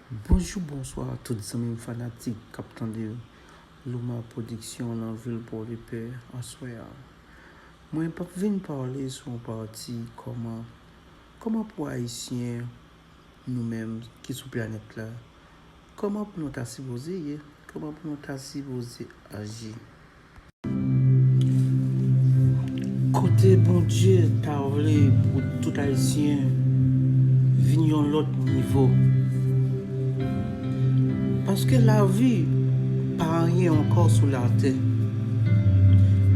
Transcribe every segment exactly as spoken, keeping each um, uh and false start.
Bonjou, bonswa tout zanmi m fanatik k ap tande Louma Production nan vil Pòdepè aswè a. Mwen p ap vin pale sou yon pati kòman, kòman pou Ayisyen, nou menm ki sou planèt la, kòman pou nou ta sipoze ye, kòman pou nou ta sipoze aji. Kote Bondye ta vle pou tout Ayisyen vin yon lòt nivo. Paske lavi pa anyen ankò sou latè.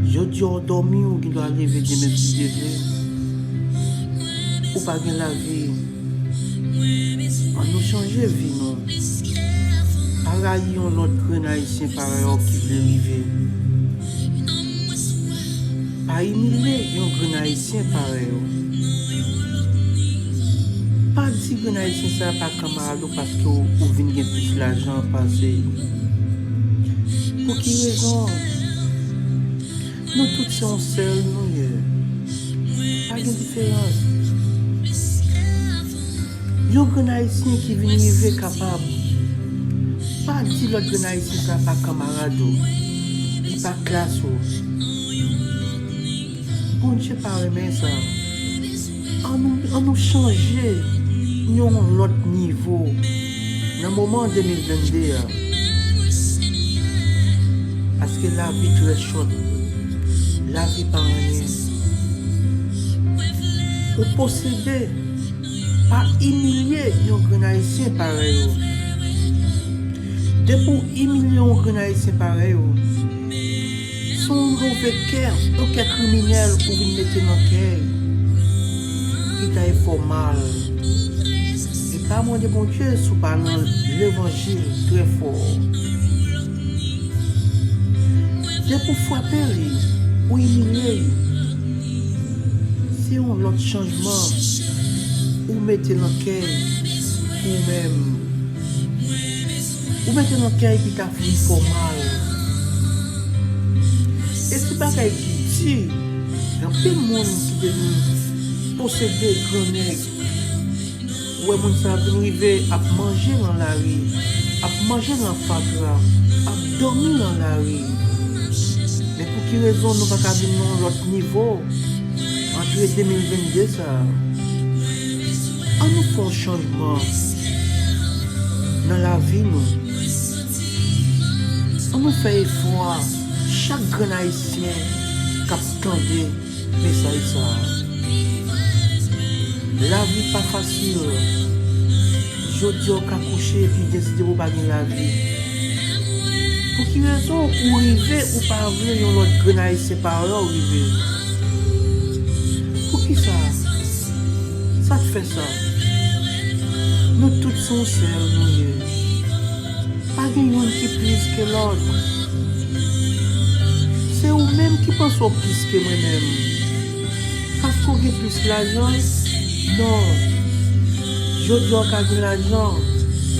Jodi a w dòmi, ou gendwa leve demen si Dye vle. Ou pa gen lavi. Ann nou chanje vi nou. Pa rayi yon lòt grenn Ayisyen parèy w ki vle rive. Pa imilye yon grenn Ayisyen parèy w. Pa di grenn Ayisyen sa pa kanmarad ou paske w, ou vin gen plis lajan pase l. Pou ki rezon? Nou tout se yon sèl nou ye. Pa gen diferans. Yon grenn Ayisyen ki vin rive kapab. Pa di lòt grenn Ayisyen sa pa kanmarad ou. Li pa klas ou. Bondye pa renmen sa. Ann nou, ann nou chanje yon lòt nivo nan moman de mil venn de a. Paske lavi trè chòt. Lavi pa anyen. Ou posede. Pa imilye yon grenn Ayisyen parèy ou. Depi w imilye yon grenn Ayisyen parèy ou, se yon move kè, yon kè kriminèl ou vin mete nan kè l. Li ta fè w mal. E pa mande Bondye si w pa nan levanjil trè fò. Depi w frape li, ou imilye li. Se yon lòt chanjman ou mete nan kè w pou ou menm. Ou mete nan kè w epi ta fin fè w mal. E se bagay ki di, gen anpil moun ki te vin posede gran nèg. Ou wè moun sa vin rive ap manje nan lari, ap manje nan fatra, ap dòmi nan lari. Men pou ki rezon nou pa ka vin nan yon lòt nivo? Antre de mil venn de sa a, ann nou fè yon chanjman nan lavi nou. Ann nou fè efò a, chak grenn Ayisyen k ap tande mesaj sa a. Lavi pa fasil. Jodi a w ka kouche epi deside pou w pa gen lavi. Pou ki rezon ou rive, ou pa vle yon lòt grenn Ayisyen parèy w rive? Poukisa? Sa k fè sa? Nou tout se yon sèl nou ye. Pa gen youn ki plis ke lòt. Se ou menm ki panse w plis ke mwen menm. Paske w gen plis lajan? Non. Jodi a w ka gen lajan,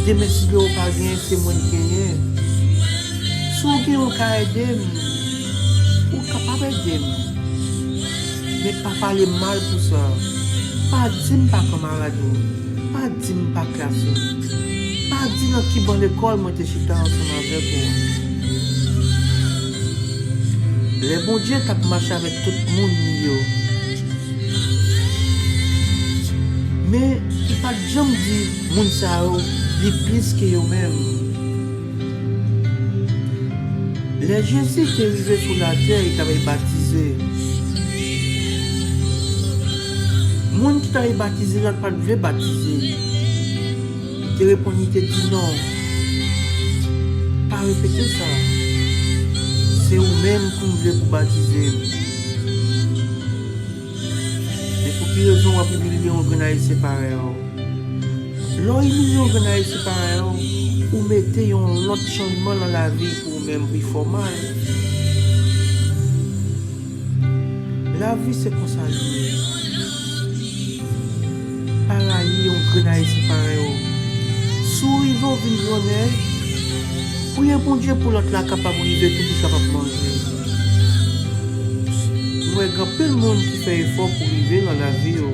demen si w pa genyen, se mwen k genyen. Si w gen, w ka ede m. Ou kapab ede m. Men pa pale m mal pou sa. Pa di m pa kanmarad ou. Pa di m pa klas ou. Pa di nan ki ban lekòl mwen te chita ansanm avèk ou. Lè Bondye t ap mache avèk tout moun li yo. Men, li pa t janm di moun sa yo, li plis ke yo menm. Lè Jezi te rive sou latè, li t ap batize. Moun ki t ap batize la pa t vle batize. Li te reponn, li te di, "Non, pa repete sa. Se ou menm pou m vle pou batize m." Men pou ki rezon w ap imilye yon grenn Ayisyen parèy ou? Lè w imilye yon grenn Ayisyen parèy ou, ou mete yon lòt chanjman nan lavi pou ou menm, pou l fè w mal. Lavi se konsa li ye. Pa rayi yon grenn Ayisyen parèy ou. Si w rive w vin gran nèg, priye Bondye pou lòt la kapab rive tou, pou l kapab manje. Nou wè gen anpil moun ki fè efò pou rive nan lavi yo.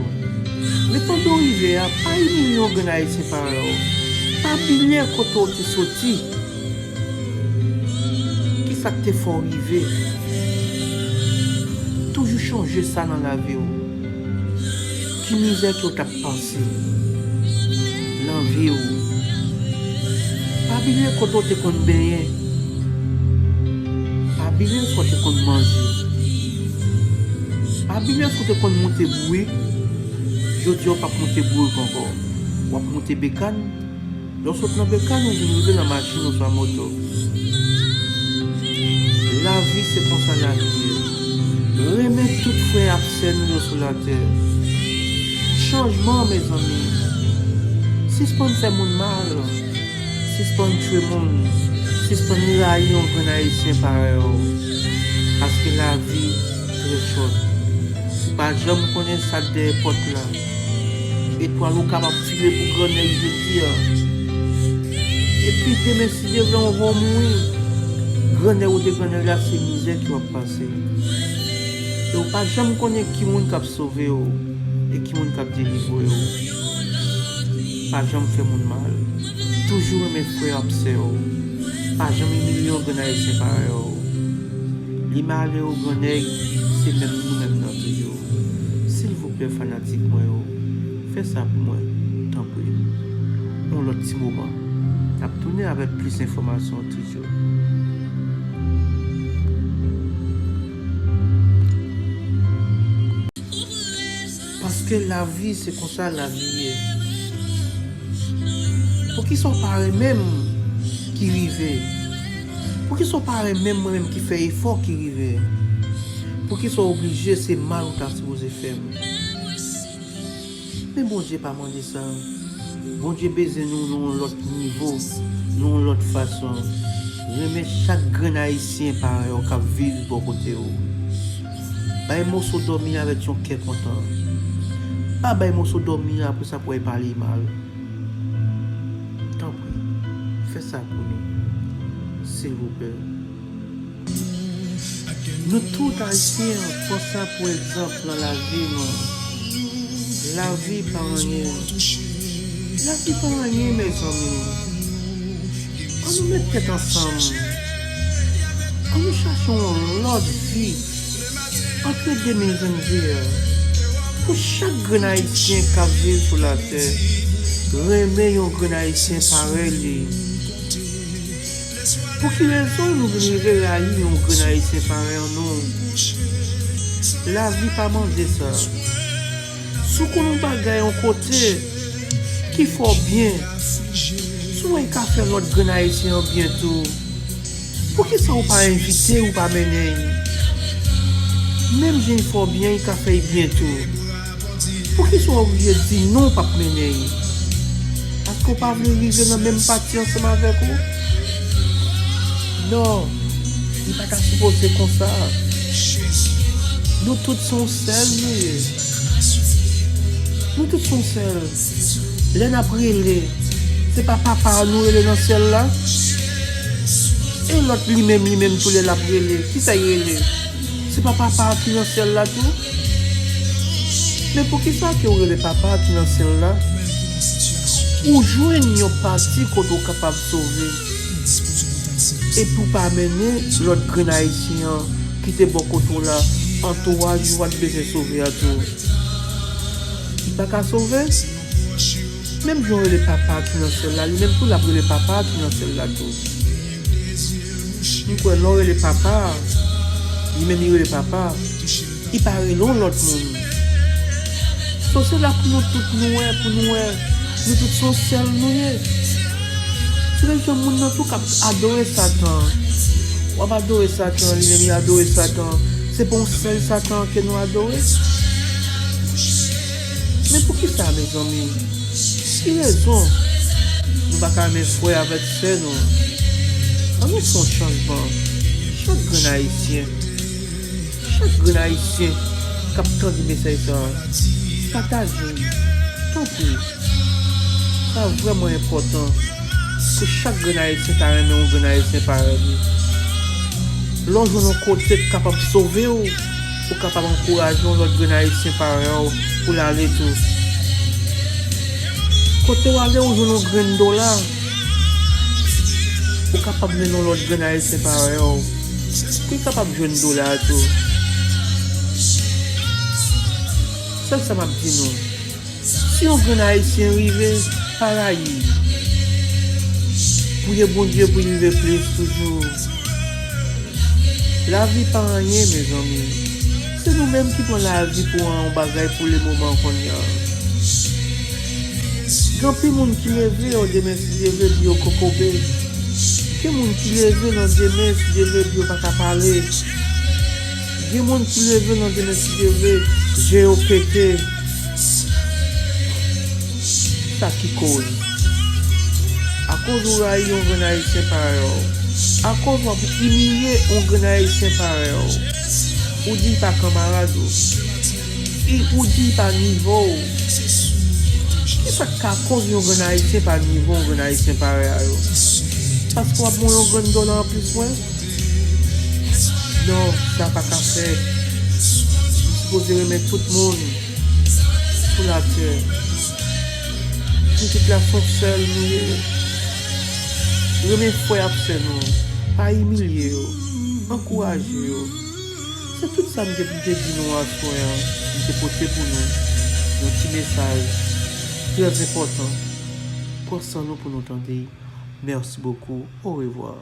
Men pandan w rive a, pa imilye yon grenn Ayisyen parèy ou. Pa bliye kote w te soti. Kisa k te fè w rive? Toujou chonje sa nan lavi w. Ki mizè ke w t ap pase nan vi w. Pa bliye kote w te konn benyen. Pa bliye sa w te konn manje. Pa bliye si w te konn moute bourik. Jodi a w p ap moute bourik ankò. W ap moute bekàn. Lè w sot nan bekàn, ou vin rive nan machin oswa moto. Lavi se konsa lavi ye. Renmen tout frè ak sè nou yo sou latè. Chanjman, mezanmi. Sispann fè moun mal. Sispann tchwe moun. Sispann rayi yon grenn Ayisyen parèy ou. Paske lavi trè chòt. Ou pa janm konnen sa k dèyè pòt la. Etwal ou kapab file pou grannèg jodi a. Epi demen, si Dye vle, w va mouri. Grannèg ou te grannèg la, se mizè ke w ap pase. E ou pa janm konnen ki moun k ap sove w e ki moun k ap delivre w. Pa janm fè moun mal. Toujou renmen frè ak sè w. Pa janm imilye yon grenn Ayisyen parèy ou. Li male ou grannèg, se menm nou menm nan toujou. Silvouplè, fanatik mwen yo, fè sa pou mwen, tanpri. Yon lòt ti moman. N ap tounen avèk plis enfòmasyon toujou. Paske lavi, se konsa lavi ye. Poukisa w pa renmen m ki rive? Poukisa w pa renmen m, mwen menm ki fè efò ki rive? Poukisa w oblije se mal ou ta sipoze fè m? Men Bondye pa mande sa. Bondye bezwen nou nan yon lòt nivo, nan yon lòt fason. Renmen chak grenn Ayisyen parèy ou k ap viv bò kote w. Bay moso dòmi avèk yon kè kontan. Pa bay moso dòmi apre sa pou w al pale mal. Tanpri, fè sa pou nou, silvouplè. Nou tout Ayisyen, pran sa pou egzanp nan lavi nou. Lavi pa anyen. Lavi pa anyen, mezanmi. Ann nou met tèt ansanm. Ann nou chache yon lòt vi. Antre de mil vennde a, pou chak grenn Ayisyen k ap viv sou latè, renmen yon grenn Ayisyen parèy li. Pou ki rezon nou vin rive rayi yon grenn Ayisyen parèy nou? Lavi pa mande sa. Si w konn yon bagay yon kote ki fè w byen, si w wè l ka fè lòt grenn Ayisyen an byen tou, poukisa w pa envite l, ou pa mennen l? Menm jan l fè w byen, l ka fè l byen tou. Poukisa w oblije di non, w p ap mennen l? Paske w pa vle rive nan menm pati ansanm avèk ou? Non, li pa ta sipoze konsa. Nou tout se yon sèl nou ye. Nou tout se yon sèl. Lè n ap rele, se pa papa a nou rele nan syèl la? E lòt li menm, li menm tou, lè l ap rele, kisa l rele? Se pa papa a ki nan syèl la tou? Men poukisa ke w rele papa a ki nan syèl la? Ou jwenn yon pati kote w kapab sove. Epi w pa mennen lòt grenn Ayisyen an ki te bò kote w la, antouraj ou a t bezwen sove a tou. Li pa ka sove? Menm jan w rele papa a ki nan syèl la, li menm tou l ap rele papa a ki nan syèl la tou. M kwè lè w rele papa a, li menm li rele papa a, li pa rele yon lòt moun. So, se la pou nou tout nou wè, pou nou wè, nou tout se yon sèl nou ye. Se menm jan moun nan tou k ap adore Satan. W ap adore Satan, li menm li adore Satan. Se pa yon sèl Satan ke nou adore? Men poukisa, mezanmi? Ki rezon nou pa ka renmen frè avèk sè nou? Ann nou fè yon chanjman. Chak grenn Ayisyen, chak grenn Ayisyen k ap tande mesaj sa a, pataje l, tanpri. Sa vrèman enpòtan pou chak grenn Ayisyen ta renmen yon grenn Ayisyen parèy li. Lè w jwenn yon kote k kapab sove w, ou kapab ankouraje yon lòt grenn Ayisyen parèy ou pou l ale tou. Kote w ale, ou jwenn yon grenn dola, ou kapab mennen yon lòt grenn ayisyen parèy ou ki kapab jwenn dola tou. Sèl sa m ap di nou, si yon grenn ayisyen rive, pa rayi. Priye Bondye pou l rive plis toujou. Lavi pa anyen, mezanmi. Se nou menm ki pran lavi pou yon bagay pou le moman kounye a. Gen anpil moun ki leve, o demen, si Dye vle, byo kokobe. Gen moun ki leve nan demen, si Dye vle, byo pa ka pale. Gen moun ki leve nan demen, si Dye vle, je yo pete. Sa ki koz? Akoz ou rayi yon grenn ayisyen parèy ou? Akoz w ap imilye yon grenn ayisyen parèy ou? Ou di l pa kanmarad ou. I- Ou di l pa nivo w. Kisa k ka koz yon grenn ayisyen pa nivo yon grenn ayisyen parèy ou? Paske w ap ban yon grenn dola anplis mwen? Non, sa pa ka fèt. Nou sipoze renmen tout moun sou latè. Nou tout la se yon sèl nou ye. Renmen frè ak sè nou. Pa imilye yo. Ankouraje yo. Se tout sa m gen pou m te di nou aswè an. M te pote pou nou yon ti mesaj trè enpòtan. Pran san nou pou nou tande. Merci beaucoup. Au revoir.